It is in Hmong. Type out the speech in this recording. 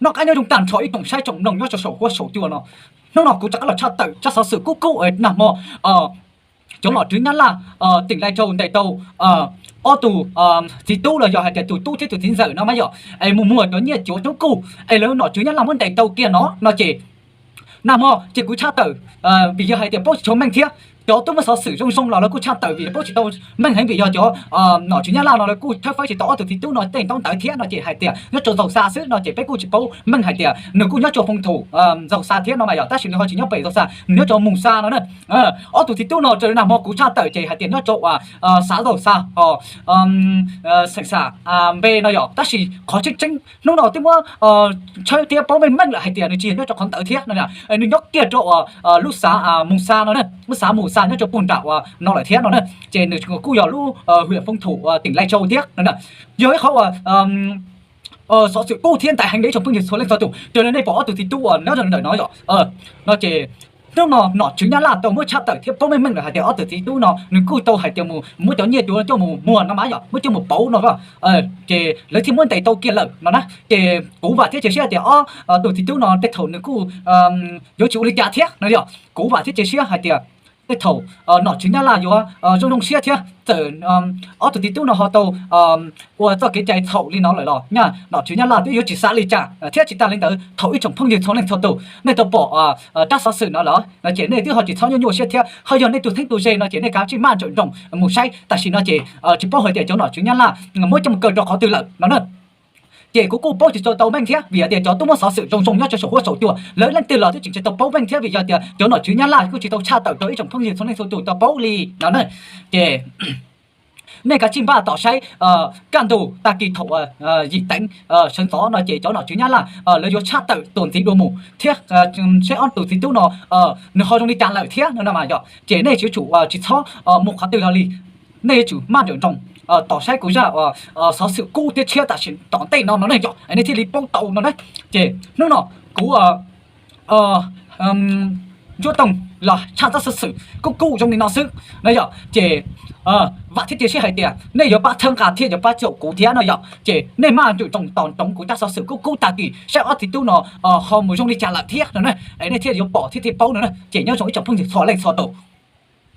Noj qab nyob zoo tag nrho ib tsoom saib tsoom mloog nyob rau saum huab saum cua no. Hnub no kuv rov qab los tshaj tawm tsab xov xwm kub kub uas nag hmo cov nom tswv Nyab Laj, tim Lai Châu ntes tau ob tug txiv tub los yog hais tias tus tub thiab tus txiv ntxawm no mas yog es mus muag cov nyiaj cuav coob kuj es lawv nom tswv Nyab Laj muab ntes tau kiag no no ces nag hmo ces kuv tshaj tawm vim yog hais tias paub tsis tshua meej thiab. Cov tub muab xov xwm zoo zoo los lawv kuj tshaj tawm vim paub tsis tau meej heev vim yog cov nom tswv Nyab Laj no lawv kuj tshawb fawb tsis tau ob tug txiv tub no tej ntaub ntawv thiab no ces hais tias nyob rau Zaum Xa xwb no ces peb kuj tsis paub meej hais tias nws kuj nyob rau foom thum Zaum Xa thiab no mas yog tab sis nws ho tsis nyob pem Zaum Xa, nws nyob rau Mus Xa no na. Ob tug txiv tub no raws li nag hmo kuv tshaj tawm ces hais tias nyob rau xav Zaum Xa xeem Xam Npe no yog tab sis qhov tseeb tseeb hnub no twb muab tshawb thiab paub meej meej lawm hais tias nws tsis yog nyob rau qhov ntawd thiab no, nws nyob kiag rau lub xav Mus Xa no, lub xav Mus Xa nyob rau puag nram no lawm thiab no na. Ces nws kuj yog lub hwm foom thum tim Lai Châu thiab no. Yog ib qhov uas xov xwm kub thiab ntxhov heev li ib tsoom phooj ywg txhua leej txhua tus raws li nej pom ob tug txiv tub uas nyob ntawm no yom. No ces hnub no nom tswv Nyab Laj tau muab tshaj tawm thiab paub meej meej lawm hais tias ob tug txiv tub no nws kuj tau hais tias mus muab cov nyiaj tuav coj mus muag no mas yog muab coj mus pauv no ces lawv thiaj muab ntes tau kiag lawm no na. Ces kuv vam thiab cia siab tias ob tug txiv tub no tej thaum nws kuj yuav tsis ua li cas thiab no yog kuv vam thiab cia siab hais tias tej thaum nom tswv Nyab Laj yuav zoo zoo siab thiab txawm ob tug txiv tub no ho tau ua txoj kev cai txhaum li no lawm los nyaj nom tswv Nyab Laj twb yuav tsis xav li cas thiab tsis tas li ntawd thaum ib tsoom phooj ywg txhua leej txhua tus nej tau pom rab xov xwm no lawm no ces nej twb ho tsis txhob nyuaj nyuaj siab thiab ho yog nej tus theeb tus ze no ces nej kav tsij maj nrawm nroos mus saib tam sim no ces tsis paub hais tias cov nom tswv Nyab Laj muab coj mus kaw rau qhov twg lawm no na. Ces kuv kuj paub tsis tau meej thiab vim tias cov tub muab xov xwm zoo zoo nyob rau saum huab saum cua lawv leej twg los twb tseem tsis tau paub meej thiab vim yog tias cov nom tswv Nyab Laj kuj tsis tau tshaj tawm rau ib tsoom phooj ywg txhua leej txhua tus tau paub li no na. Ces nej kav tsij npaj tos saib kaj ntug tag kis thaum yim teev sawv ntxov no ces cov nom tswv Nyab Laj lawv yuav tshaj tawm tuaj ntxiv dua mus thiab saib ob tug txiv tub no nws ho zoo li cas lawm thiab no no mas yog ces nej yuav tsum tsis txhob mus qhov twg los li. Nej yuav tsum maj nrawm nroos tos saib kuv zaj xov xwm kub thiab tshiab tam sim tom ntej no no ne yog nej thiaj li paub tau no na. Ces hnub no kuv Ntsuab Toog los tshaj tsab xov xwm kub kub zoo li no xwb no yog ces vam thiab cia siab hais tias nej yuav pab txhawb nqa thiab yuav pab caum kuv thiab no yog ces nej maj nrawm nroos tos ntsoov kuv tsab xov xwm kub kub tag kis saib ob txiv tub no ho mus zoo li cas lawm thiab no na. Nej thiaj yuav pom thiab thiaj paub no na ces nyob zoo ib tsoom phooj ywg txhua leej txhua tus.